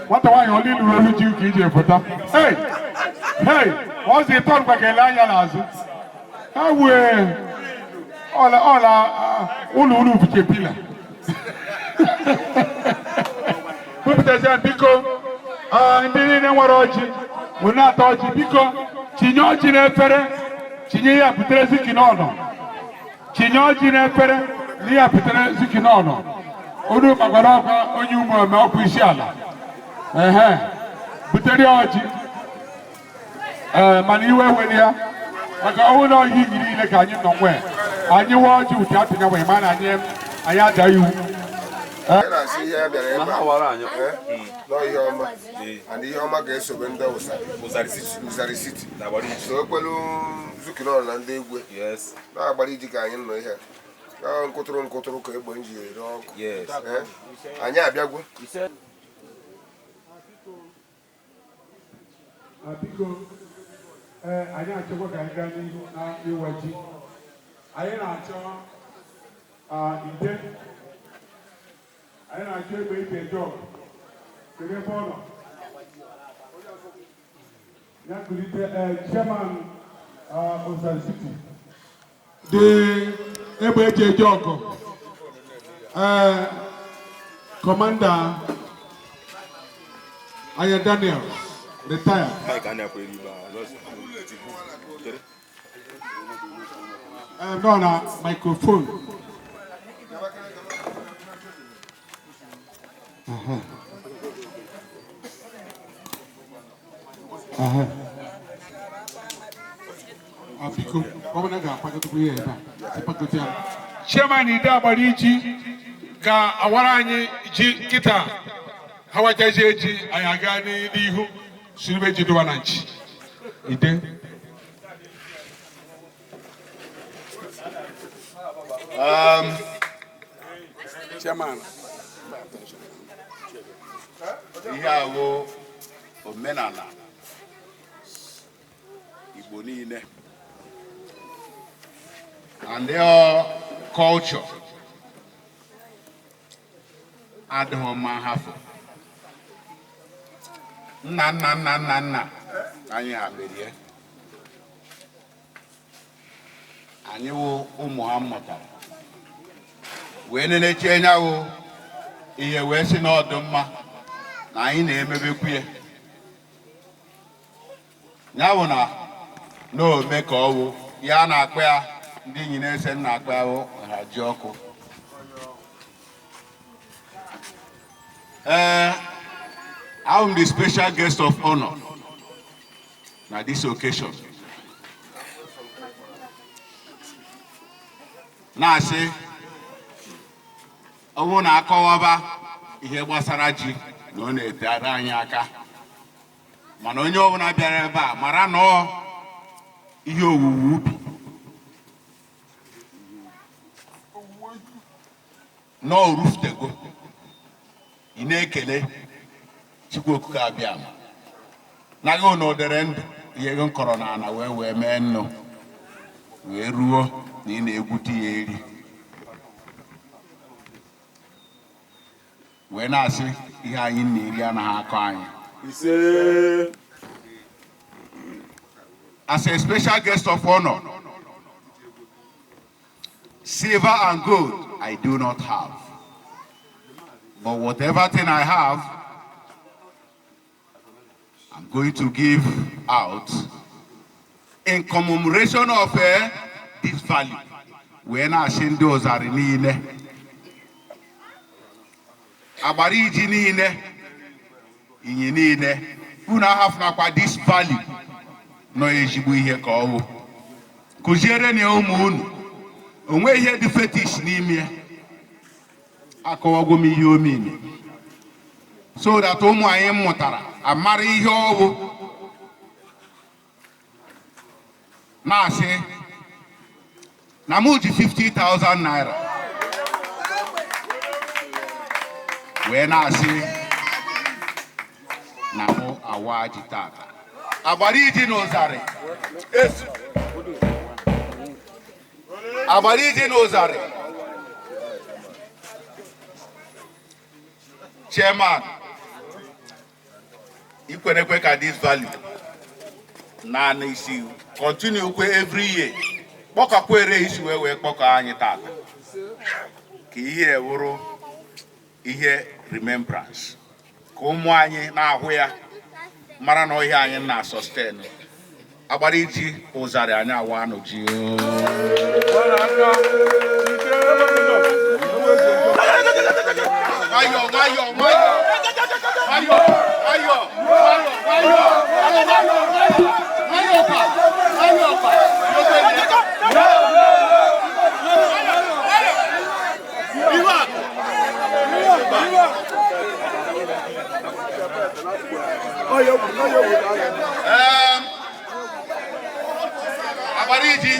Nwata nwaanyị ọlụ ịlụrụ olu ji ka iji pụta. Hey! Hey! Ọzọ ịtọ ngwa ga-ele anya n'azụ. Ha wee ọla ọla ụlọ ụlọ buche pila. Bupụtazie biko, ndị niile nwere ọjị wee na-ata ọjị, biko tinye ọjị n'efere, tinye ya butere ziki n'ọnọ, tinye ọjị n'efere na ya butere ziki n'ọnọ. Olu gbakwara ọkwa onye ume ome ọkwa isi ala ehe butere ya ọjị. Ee, mana iwe were ya maka ọnwụ na ọhịa iyi niile ka anyị nọ nwee anyị wee ọjị ụtị atụnya wee ma na anyị ada iwu. Anyị na-asị ihe a bịara ebe a nọ ihe ọma, and ihe ọma ga-esobe ndị Ụzarị City so ekwelu zukiri na ndị egwe na-agbara iji ka anyị nọ ihe a nkụtụrụ nkụtụrụ ka egbe nji ere ọkụ. Anyị abịagwo. Biko, ee, anyị achọkwa ka anyị gaa n'ihu na ịwa ji. Anyị na-achọ ide, anyị na-achọ egbe ije eje ọgụ. Kedu ebe ọ nọ? Ya kulite. Ee, chairman Ụzarị City dị egbe eji eje ọgụ, ee, Commander Anya Daniel, retired. Nọ na microphone. Aha. Aha. Biko, gọvanọ ga-akwadotekwa ihe ebe a. Ịkwadote ya. Chairman Ide agbara iji ga-awara anyị ji kịta. Ha wachazie ji, anyị aga n'ihu siribe ji dụwa na nchi. Ide. Chairman. Ihe awụ omenala Igbo niile and their culture adịghị mma nhafụ. Nna nna nna nna nna anyị ha merie, anyị wụ ụmụ ha mụtara wee nenechie nyawo ihe wee sị na ọ dị mma na anyị na-emebekwu ya. Ya bụ na na ome ka ọwụ ya na-akpọ ya, ndị enyi na-ese nna akpọ ya bụ nhaji ọkụ. Ee, I'm the special guest of honor na this occasion. Na-asị ọ bụrụ na akọwaba ihe gbasara ji na ọ na-etere anyị aka, mana onye ọbụla bịara ebe a mara na ọ ihe owuwe ubi na o rufutego. Ị na-ekele Chukwu Okike Abịama naghị na odere ndụ ihe ego nkọrọ n'ala wee wee mee nnu wee ruo na ị na-egwute ya eri wee na-asị ihe anyị na-eri anaghị akọ anyị. As a special guest of honor, silver and gold I do not have, but whatever thing I have, I'm going to give out in commemoration of this value. Wee na-asị ndị Ụzarị niile, agbara iji niile, inyi niile, Unu ahafụnakwa this value nọ ezigbo ihe ka ọ wụ. Kụziere na ụmụ unu. O nweghị ihe dị fetish n'ime ya. Akọwago m ihe omimi. So that ụmụ anyị mụtara amara ihe ọwụ na-asị na mụ ji 50,000 naira wee na-asị na mụ awa ji tata agbara iji na ụzarị agbara iji na ụzarị. Chairman, ikwerekwe ka this value naanị isi continue kwe every year, kpọkọkwere isi wee wee kpọkọ anyị tata ka ihe wụrụ ihe remembrance, ka ụmụ anyị na-ahụ ya mara na ọhịa anyị na sustain agbara iji ụzarị anyị awa anụ ji. Nwayọ nwayọ nwayọ nwayọ nwayọ nwayọ nwayọ nwayọ pa nwayọ pa. Agbara iji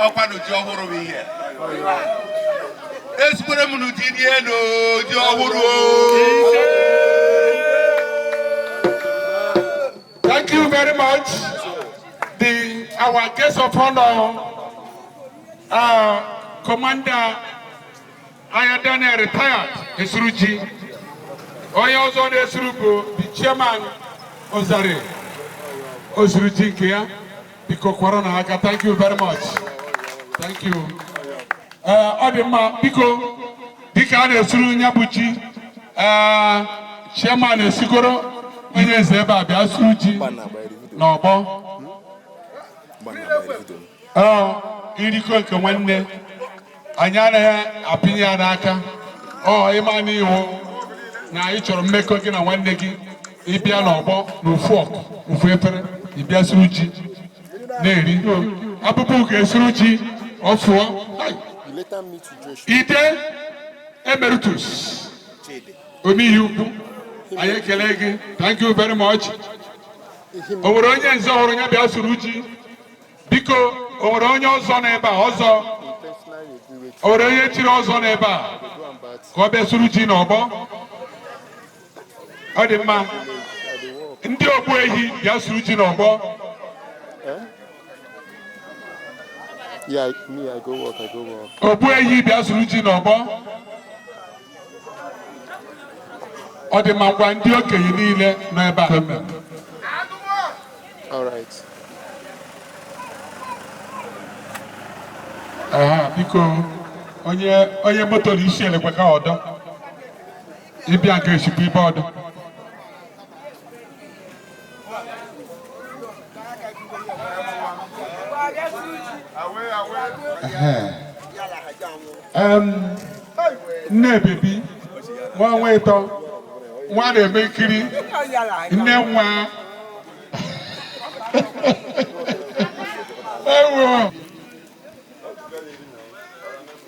ọkwa n'uji ọhụrụ bụ ihe esikwere m n'uji dị elu ji ọhụrụ. Thank you very much. Our guest of honor, Commander Ayadane retired Esuruji. Onye ọzọ na-esuru bụ the chairman Ozare Osuruji nke ya. Biko kwara na aka. Thank you very much. Thank you. Ọ dị mma, biko, dịka a na-esuru ya bụ ji, chairman esigoro onye eze ebe a bịa suru ji n'ọgbọ. Irikọ nke nwanne anyị anaghị apịnye ya n'aka. Ọ ịma n'iwu na ị chọrọ mmekọ gị na nwanne gị, ịbịa n'ọgbọ n'ofu ọkụ ofu efere, ịbịa suru ji na-eri. Abụbụ ga-esuru ji ọ fụọ. Ide emeritus omeihe ukwu, anyị ekele gị. Thank you very much. O nwere onye nze ọhụrụ ya bịa suru ji? Biko, o nwere onye ọzọ n'ebe a ọzọ? O nwere onye chiri ọzọ n'ebe a ka ọ bịa suru ji n'ọgbọ? Ọ dị mma. Ndị ogbu ehi bịa suru ji n'ọgbọ. Yeah, me, I go work, I go work. Ogbu ehi bịa suru ji n'ọgbọ. Ọ dị mma. Ngwa, ndị okenye niile nọ ebe a. All right. Aha, biko, onye onye moto na isi elekwe ka ọdọ ịbịa nke esikwa ibe ọdọ. Ehe. Nne bebi nwa nwa ịtọ nwa na-eme nkiri nne nwa ewo.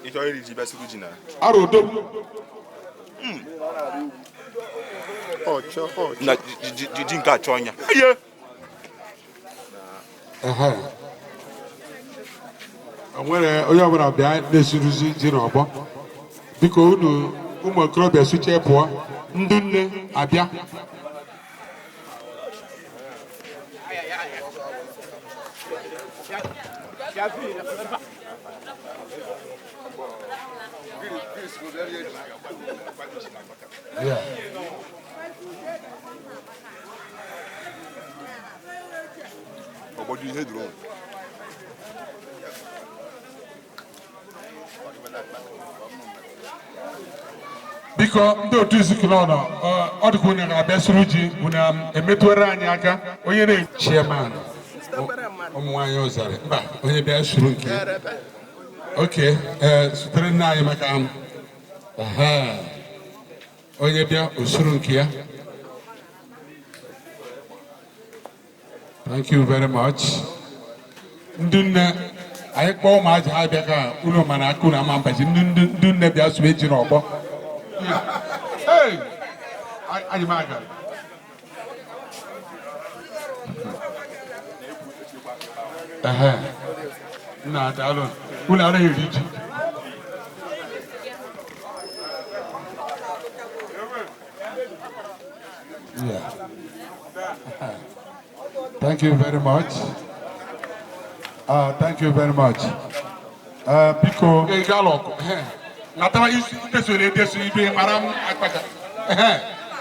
Ị chọrọ iri ji, bịa suru ji na. Arodo. Ọchọ, ọchọ. Na ji ji ji nke achọ ọnya. Iye. Ehe. O nwere onye ọbụla bịa na-esuruzi ji n'ọgbọ. Biko, unu ụmụ okorobịa suche pụọ, ndị nne abịa. Yeah. Ọgbọdụ ihe duru. Biko, ndị otu ezinụlọ ọ dịka unu na-abịa suru ji, unu emetụere anyị aka. Onye na chairman ụmụ nwaanyị ụzarị mba, onye bịa suru nke oke ee sutere nna anyị maka ehe, onye bịa osuru nke ya. Thank you very much. Ndị nne anyị kpọọ ụmụazị ha bịa ka unu mana aka unu ama mbazi ndị nne bịa sụọ ji n'ọgbọ. Hey! Anyị m agara. Ehe. Nna, daalụ. Unu anaghị eri ji. Yeah. Thank you very much. Thank you very much. Biko, ị gala ọkụ. Natara isi desoro edeso ibe mara m akpaka.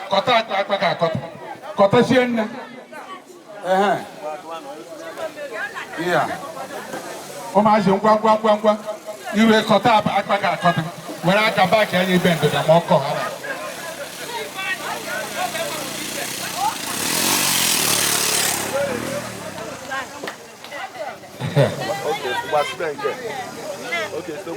Kọta akpa akpaka akọta. Kọtasie nne. Yeah. Ụmụazị, ngwa ngwa ngwa ngwa. Iwe kọta akpaka akọta. Were aka baakị anya ibe ndịda ma ọkọ ha. Okay, so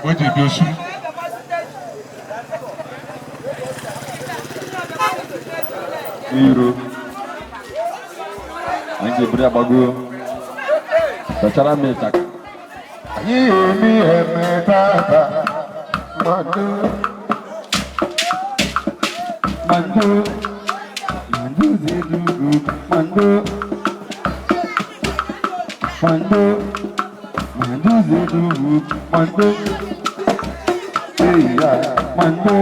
O ji bịa osu. Iro anyị ga-eburu ya gbago kpachara m ịchaka. Anyị eme eme tata mmadụ mando mando zedugu mando mando mando zedugu mando eya mando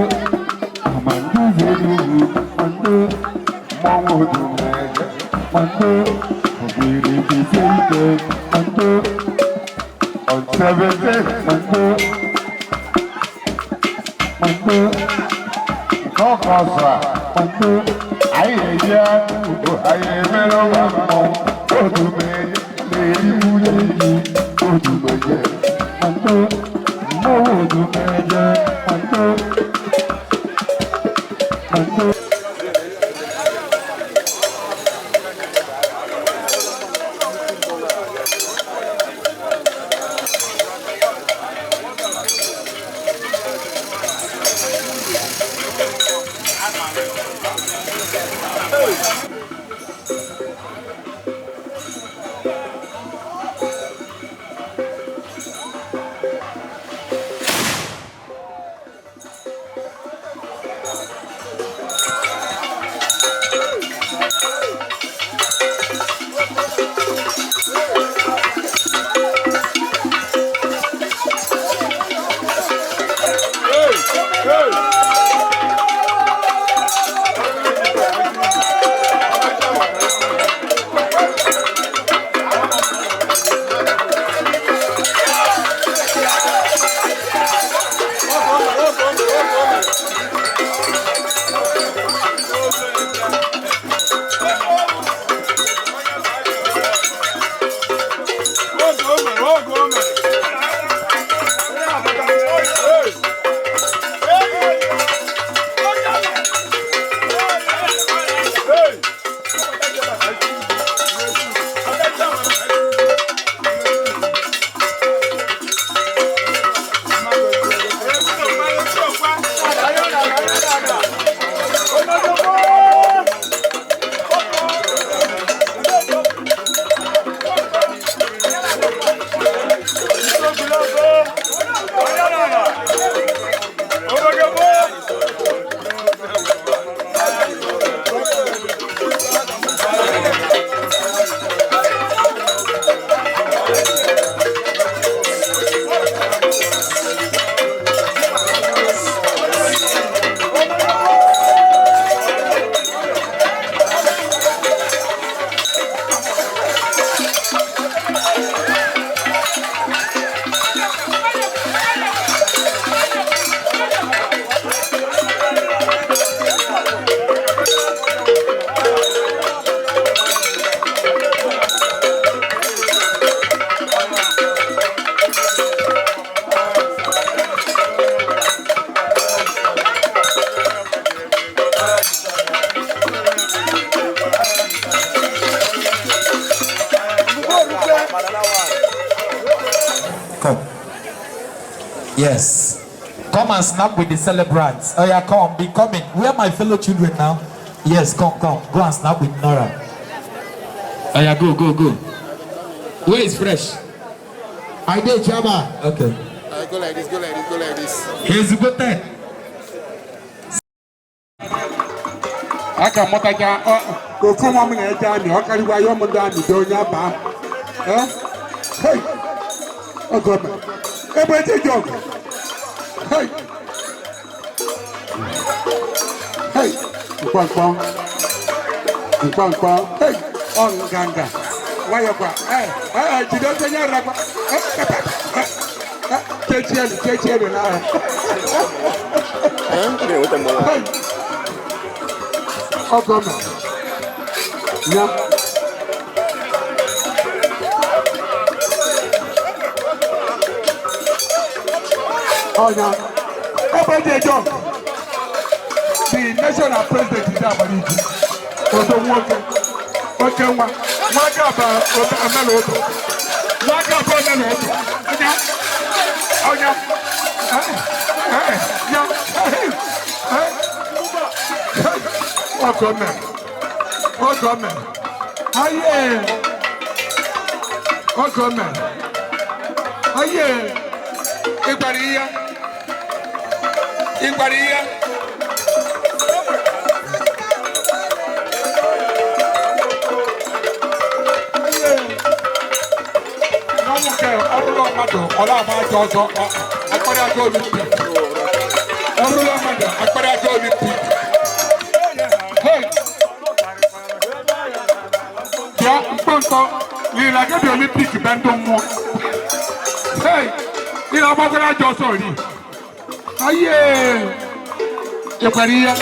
mando zedugu mando mmọnwụ odumeje mando obere bise ike mando on 17 mando mando nke ọkọsọ a mando anyị eji aka ugo anyị emere ụwa mmọnwụ odumeje na-eri nwunye ji odumeje mando mmọnwụ odumeje mando mando. Come. Yes. Come and snap with the celebrants. Oh yeah, come, be coming. Where are my fellow children now? Yes, come, come. Go and snap with Nora. Oh yeah, go, go, go. Where is Fresh? I did, Chama. Okay. I go like this, go like this, go like this. Here's the good thing. Aka mụtacha ka ofu nwa m na-eje amị ọ karịkwa ya ụmụ ndị amị dị onye aba m ọgọma ebe eje ji ọgụ hei hei mkpọmkpọ mkpọmkpọ hei ọ nganga nwayọkwa ee jide ofe nye rakwa kechielu kechielu n'ahụ hei ọgọma ya. Ọnya ebe dị ejo the national president is Agbariji odo nwoke oke nwa nwa aba omena odo nwa aba omena odo ọnya ọnya ya ọgọmẹ ọgọmẹ ayé ọgọmẹ ayé ịgbara ihe ịgbara ihe n'ọnwụ nke ọrụrụ mmadụ ọ na-agba aja ọzọ akpara aja Olympic ọrụrụ mmadụ akpara aja Olympic. Bịa mkpọmkpọ lila gị Olympic be ndụ mmụọ. Hey! Ị na-agbakwara aja ọsọ ri. Aye! Ịkwara ihe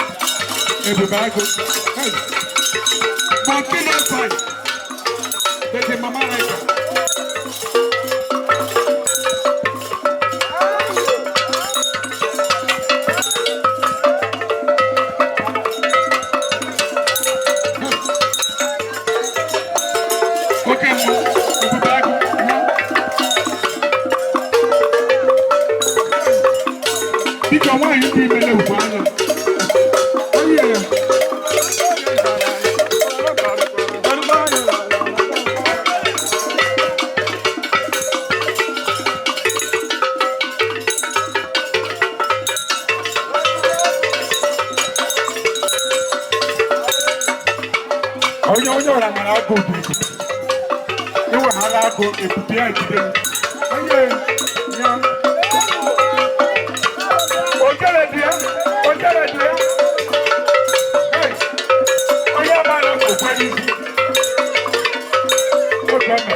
ebube agụ. Hey! Monkey no fight. But the mama like her. Oke mmụọ ebube agụ. Biko nwaanyị dị ime na-ekwu anya. Onye onye onye ọra mara agụ dị iweghara agụ ebube ya ejide onye ya ojere dị ya ojere dị ya hey onye agbara okwe n'isi oge ome.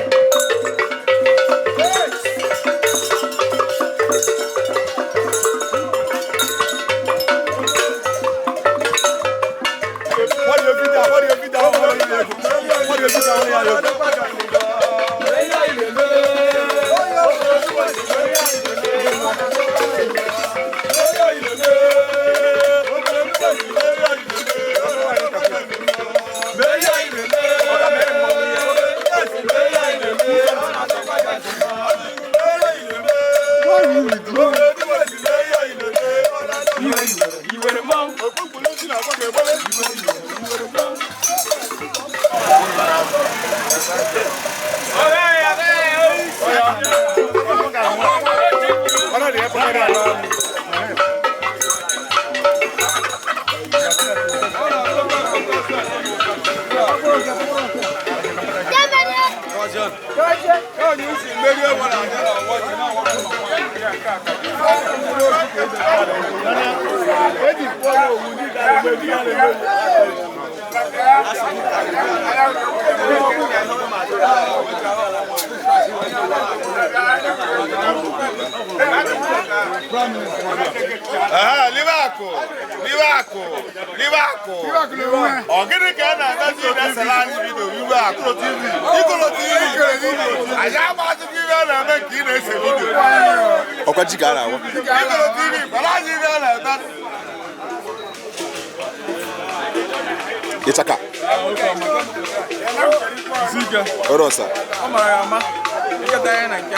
Ọ gịnị ka a na-agazi na-esere anyị vidio iwe akụ Ikolo TV anyị agbazikwa ihe a na-eme nke ị na-ese vidio ọkwa ji ka a na-awa Ikolo TV gbara anyị ihe a na-eme ịchaka ọrụ ọsa Ọ mara ya ama. Nketa ya na nke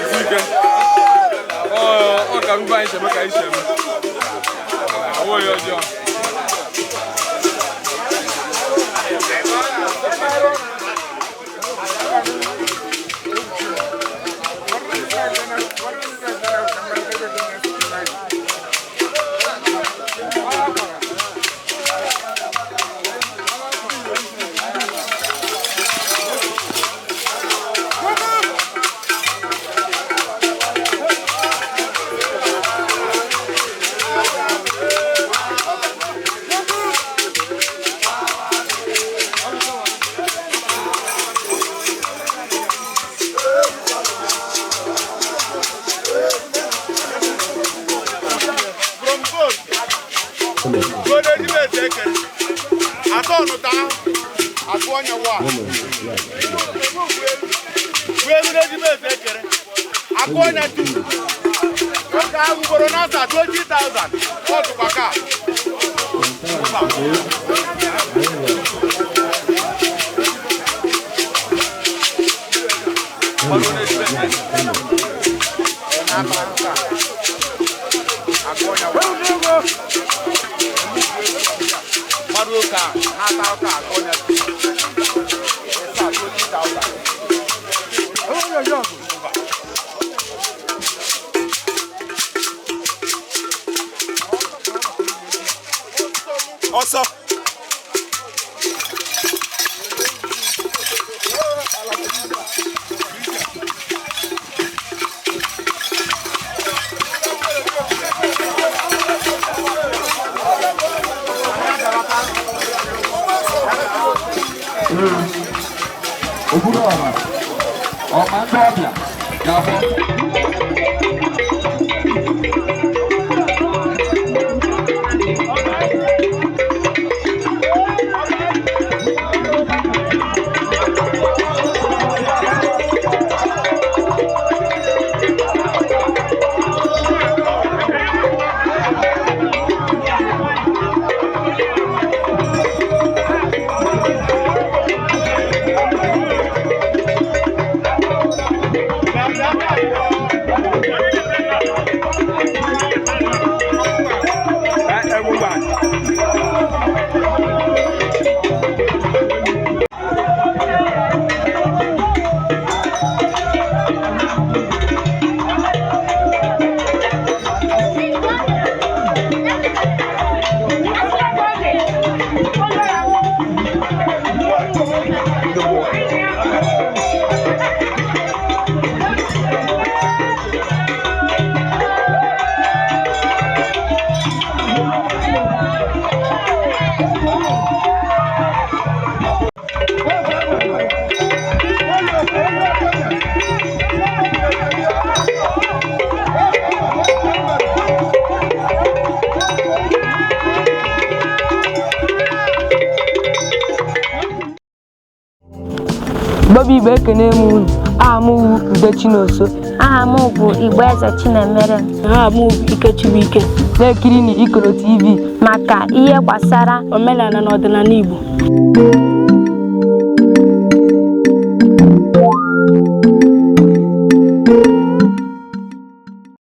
isi ike ọ ka mbe anyị si eme ka anyị si eme ọwụ ya ọjọọ. Ọsọ. Obodo ọha ọma ndị ọbịa ga-afọ. Bọbụ Igbo, ekene m unu. Aha m wụ Ude Chinonso. Aha m bụ Igboeze Chinemerem. Aha m bụ Ikechibuike. Na-ekiri na Ikoro TV maka ihe gbasara omenala na ọdịnala Igbo.